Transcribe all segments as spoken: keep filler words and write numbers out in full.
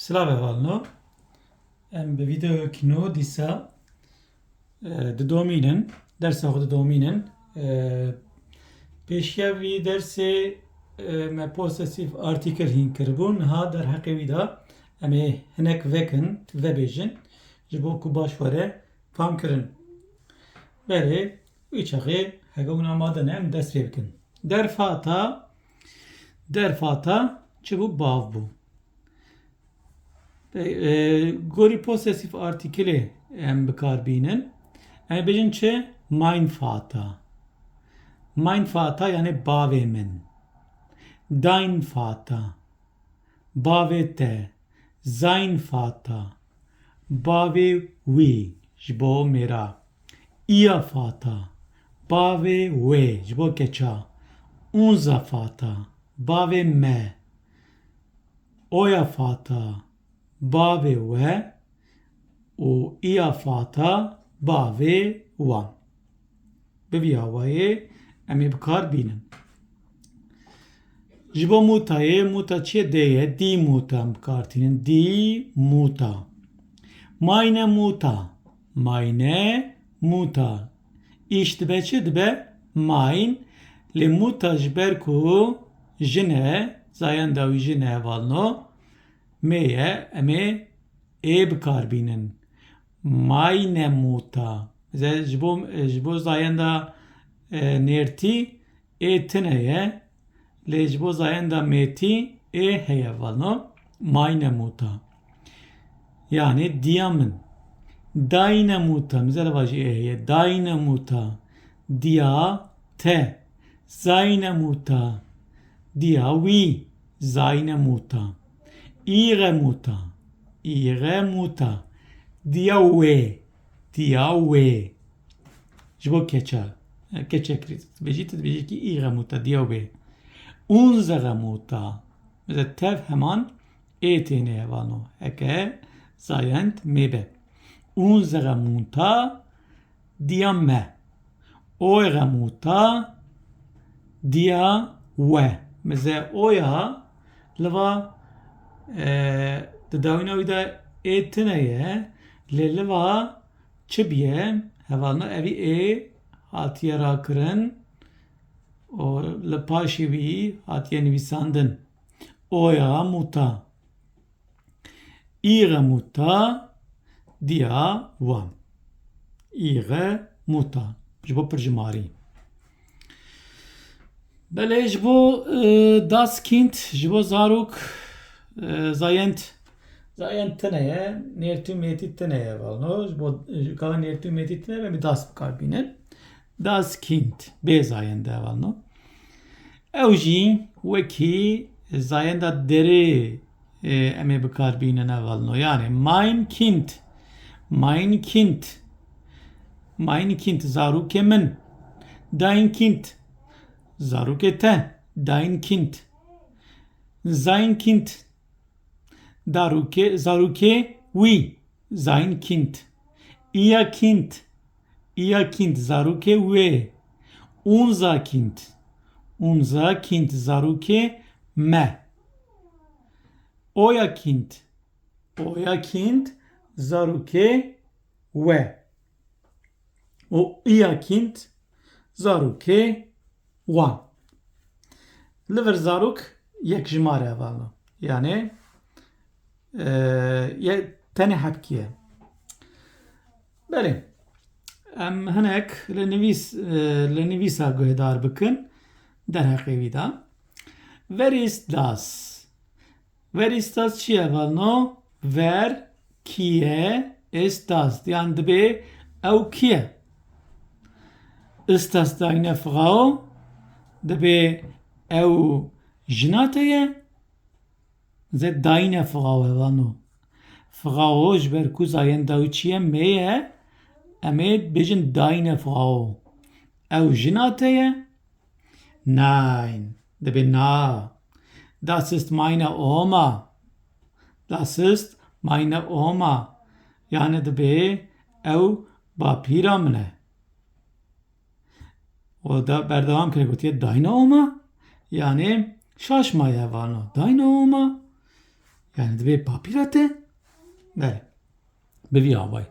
Silav hevalno. Em bi vîdeoyekî nû dîsa, e, didomînin, dersa xwe didomînin. E, pêşiya vî dersê, e, me possessive article hîn kiribû. Niha derheqê wî de em ê hinek vekin, vebêjin. Ji bo ku baş were famkirin. Belê, wî çaxê heke hûn amade ne, em dest pê bikin. Derfata, derfata çi bû? Bav bû. E, e, gorî possessive article em bi kar bînin. Em ê bêjin çi? Mein Vater. Mein Vater yani bavê min. Dein Vater. Bavê te. Sein Vater. Bavê wî, ji bo mêra. Ihr Vater. Bavê wê, ji bo keça. Unser Vater. Bavê me. Euer Vater. Bavê we. Û ihr Vater, bavê wan. Bi vî awayê em ê bi kar bînin. Ji bo Muttayê, Mutta çi ye? D ye, die Mutter em bi kar tînin. Die Mutter. Meine Mutter. Meine Mutter. Îş dibe çi? Dibe mein. Lê Mutter ji ber ku jin e, zayenda wî jin e hevalno. Mê ye, em ê ê bi kar bînin. Meine Mutter. Ze-, ji bo, ji bo zayenda, e, nêrtî ê tune ye, lê ji bo zayenda mêtî ê heye hevalno. Meine Mutter. Yani diya min. Deine Mutter. Min zere vajî ê heye. Deine Mutter. Diya te. Seine Mutter. Diya wî. Seine Mutter. Ihre Mutter. Ihre Mutter. Diya wê. Diya wê. Ji bo keça. Keçek dibêjî, tu dibêjî ki ihre Mutter, diya wê. Unsere Mutter. Mesela tev heman ê têne hevalno. Heke zayend mê be. Unsere Mutter, diya me. Eure Mutter, diya we. Meze oya li va, e, di dawîna wî de ê tune ye, lê li va çi biye? Hevalno evî ê hatiye rakirin û li paşê wî hatiye nivîsandin. Eure Mutter. Ihre Mutter, diya wan. Ihre Mutter. Ji bo pirjimarî. Belê ji bo, e, das Kind, ji bo zarok, e, zayend, zayend tune ye, nêrtî û mêtî tune ye hevalno. Ji bo, ji ka nêrtî û mêtî tune be, em ê das bi kar bînin. Das Kind, bê zayende hevalno. Ew jî wekî zayenda derê, e, em ê bi kar bînin hevalno. Yani, mein Kind, mein Kind, mein Kind, zarokê min, dein Kind, zarokê te, dein Kind, sein Kind, zarokê, zarokê wî, sein Kind, ihr Kind, ihr Kind, zarokê wê, unser Kind, unser Kind, zarokê me, euer Kind, euer Kind, zarokê we. Û ihr Kind, zarokê wan. Li vir zarok yekjimar e hevalno. Yani, e, ye, tenê hebkî ye. Belê. Em hinek li nivîs, e, li nivîsa guhdar bikin. Derheqê wî de. Wer ist das? Wer ist das çi ye hevalno? Wer, kî ye, ist das? Yan dibê ew kî ye? Ist das deine Frau? Dibê ew jina te ye? Ze deine Frau hevalno. Frau ji ber ku zayenda wî çi ye? Me ye. Em ê bêjin deine Frau. Ew jina te ye? Nein, dibê na. Das ist meine Oma. Das ist meine Oma. Yani dibê ew bapîra min e. Û da berdewam kire gotiye deine Oma. Yani şaş maye hevalno. Deine Oma. Yani dibê bapîra te? Belê. Bi vî awayî.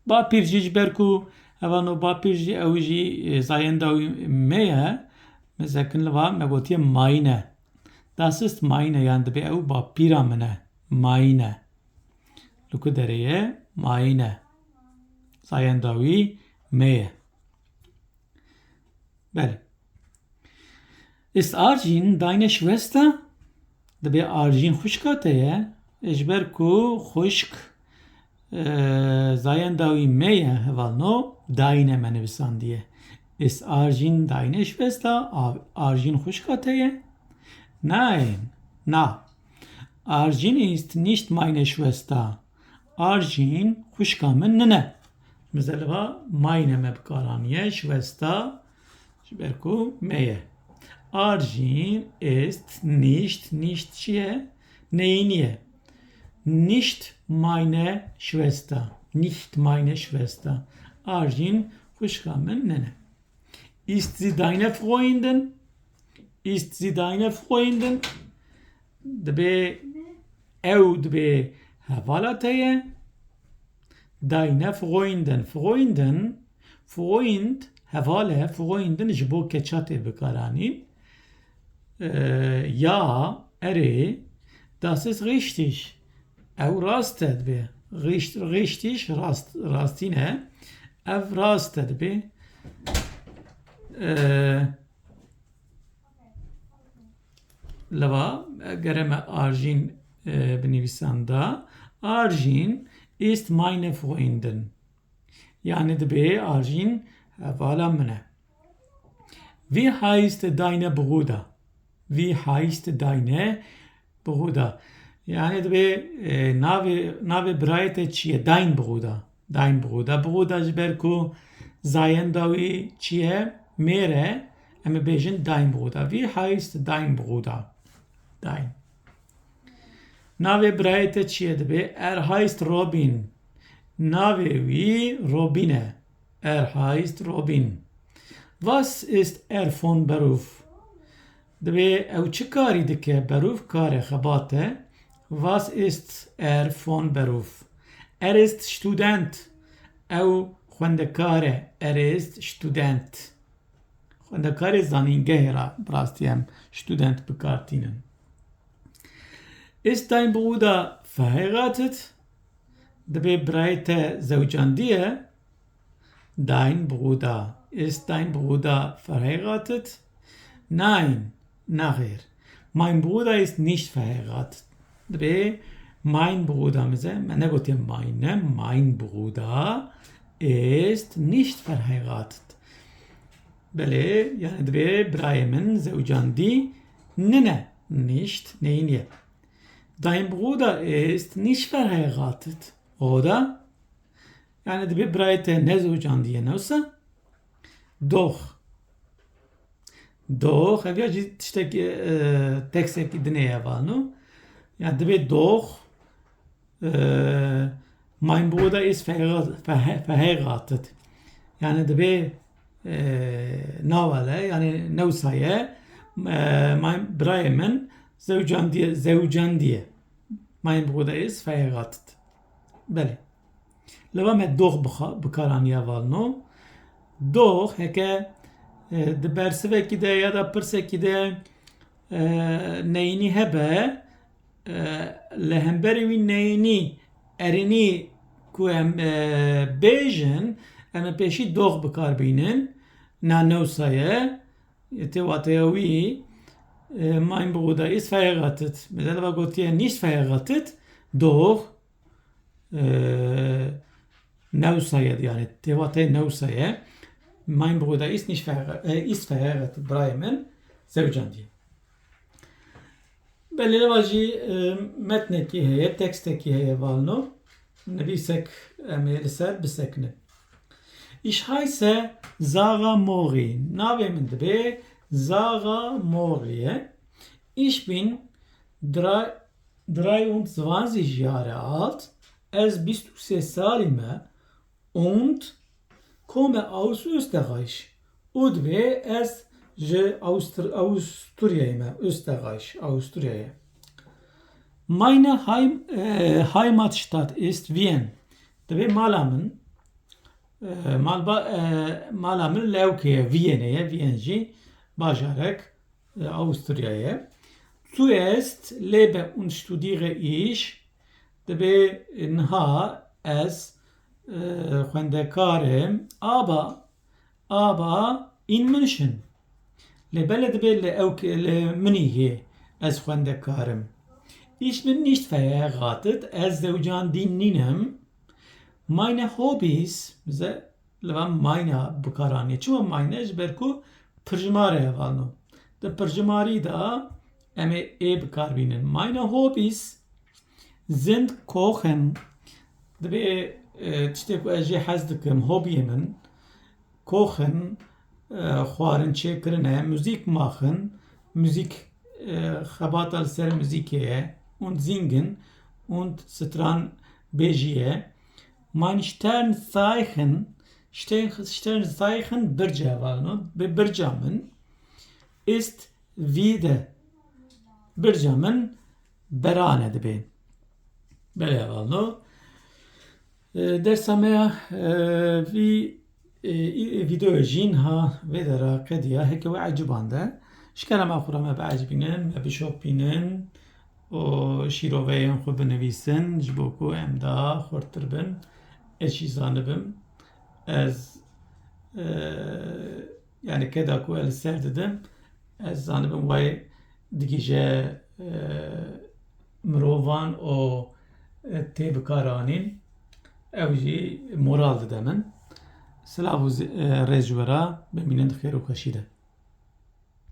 Bapîr jî ji ber ku hevalno bapîr jî ew jî, e, zayenda wî me ye. Mezekin li va me gotiye mayîne. Das ist meine, yani dibê ew bapîra min e. Mayîne. Li ku derê ye? Mayîne. Zayenda wî me ye. Belê. Ist Arjin deine Schwester? Dibê Arjîn xwişka te ye. Ji ber ku xwişk, e, zayenda wî me ye, hevalno, deine me nivîsandiye. Ist Arjin deine Schwester? A-, Arjîn xwişka te ye? Nein, na. Arjin ist nicht meine Schwester. Arjîn xwişka min nine. Mesela va meine me bi kar aniye, Schwester ji ber ku me ye. Arjin ist nicht, nicht çi ye? Neyînî ye. Nicht meine Schwester. Nicht meine Schwester. Arjin xwişka min nine. Ist sie deine Freundin? Ist sie deine Freundin? Dibê ew dibê hevala te ye. Deine Freundin. Freundin, Freund, heval e, Freundin ji bo keça tê bikaranîn. Ee, ya, erê, das ist richtig. Ew rast e dibê. Richt-, richtig, rast, rastî ne. Ev rast e dibê. Ee, Leva, e, gere me Arjîn, e, binivîsan da. Arjîn ist meine Freundin. Yani dibê Arjîn hevala min e. Wie heisst deine Bruder? Wie heisst deine Bruder? Yani dibê, e, navê, navê birayê te çi ye? Dein Bruder. Dein Bruder. Bruder ji ber ku zayenda wî çi ye? Mêr e. Em ê bêjin dein Bruder. Wie heisst dein Bruder? Dein. Navê birayê te çi ye dibê? Er heisst Robin. Navê wî Robin e. Er heisst Robin. Was ist er von Beruf? Dibê ew çi karî dike? Beruf kar e, xebat e. Was ist er von Beruf? Er ist Student. Ew xwendekar e. Er ist Student. Xwendekarê zanîngehê re bi rastî em Student bi kar tînin. Ist dein Bruder verheiratet? Dibê birayê te zewcandiye? Dein Bruder. Ist dein Bruder verheiratet? Nein, nexêr. Mein Bruder ist nicht verheiratet. Dibê mein Bruder, mize, me negotiye meine, mein Bruder ist nicht verheiratet. Belê, yani dibê birayê min zewcandî nine, nicht, neyniye. Dein Bruder ist nicht verheiratet, oder? Yani dibê birayê te nezewcandiye, ne wisa? Doch. Doch, ev ya jî tiştekî, e, teksekî dinê ye vano. Yani dibê doch, e, mein Bruder ist verhe-, verhe-, verheiratet. Yani dibê, e, nawale, yani ne wisa ye, e, mein, birayê min zewcandiye, zewcandiye. Mein Bruder ist verheiratet. Belê. Leva me doch bixa-, bikaraniya valno. Doch, heke, e, di bersivekî de ya da pirsekî de, e, neyînî hebe, e, li hemberî wî neyînî erinî ku em, e, bêjin, em ê pêşî doch bikar bînin. Na ne wisa ye, tê wateya wî, e, mein Bruder ist verheiratet. Mesela va gotiye nicht verheiratet, doch, e, ne wisa ye, yani tê wateyê ne wisa ye. Mein Bruder ist nicht verhe-, e, ist verheiratet, birayê min zewcandiye. Belê leva jî, e, metnekî heye, tekstekî heye valno. Nivîsek em ê li ser bisekinin. Ich heiße Sarah Mori. Navê min dibê Sarah Mori ye. Ich bin drei-, dreiundzwanzig Jahre alt. Ez bîst û sê salî me. Und komme aus Österreich. Û dibê ez ji Awustr-, Awisturyayê me, Österreich, Awusturyayê. Meine Heim, e, Heimatstadt ist Wien. Dibê mala min, e, malba, e, mala min li ewkê ye, Viyenê ye, Viyen jî bajarek, e, Avusturyayê ye. Zuerst lebe und studiere ich, dibê niha ez, e, xwendekar im, aber, aber in München. Lê belê dibê li ewk-, li Munîhê ez xwendekar im. Ich bin nicht verheiratet, ez zewcandî nînim. Meine Hobbys, bize li van meine bikaranî. Çima meine? Ji ber ku pirjimar e hevalno. Di pirjimarî de em ê ê bikar bînin. Meine Hobbys sind kochen. Dibê, e, tiştê ku ez jê hez dikim, hobiyê min, kochen, e, xwarin çêkirin e, Musik machen, muzîk, e, xebata li ser muzîkê ye, und singen, und stran bêjî ye. Mein Sternzeichen, Stern-, Sternzeichen birc e hevalno, bi birca min, ist Widder, birca min beran e dibê. Belê hevalno. E, dersa me ya, e, vî, e, î-, vîdeoyê jî niha vê dera qediya, heke we ecibande. Ji kerema xwe re me biecibînin, me bişopînin û şîroveyên xwe binivîsin, ji bo ku em daha xurttir bin. Ez jî zanibim. Ez, e, yani keda ku ez li ser didim, ez zanibim wê digihîje, e, mirovan û, e, tê bikaranîn. Ew jî moral dide min. Silav û zi-, e, rêz ji we re, bimînin di xêr û xweşî de.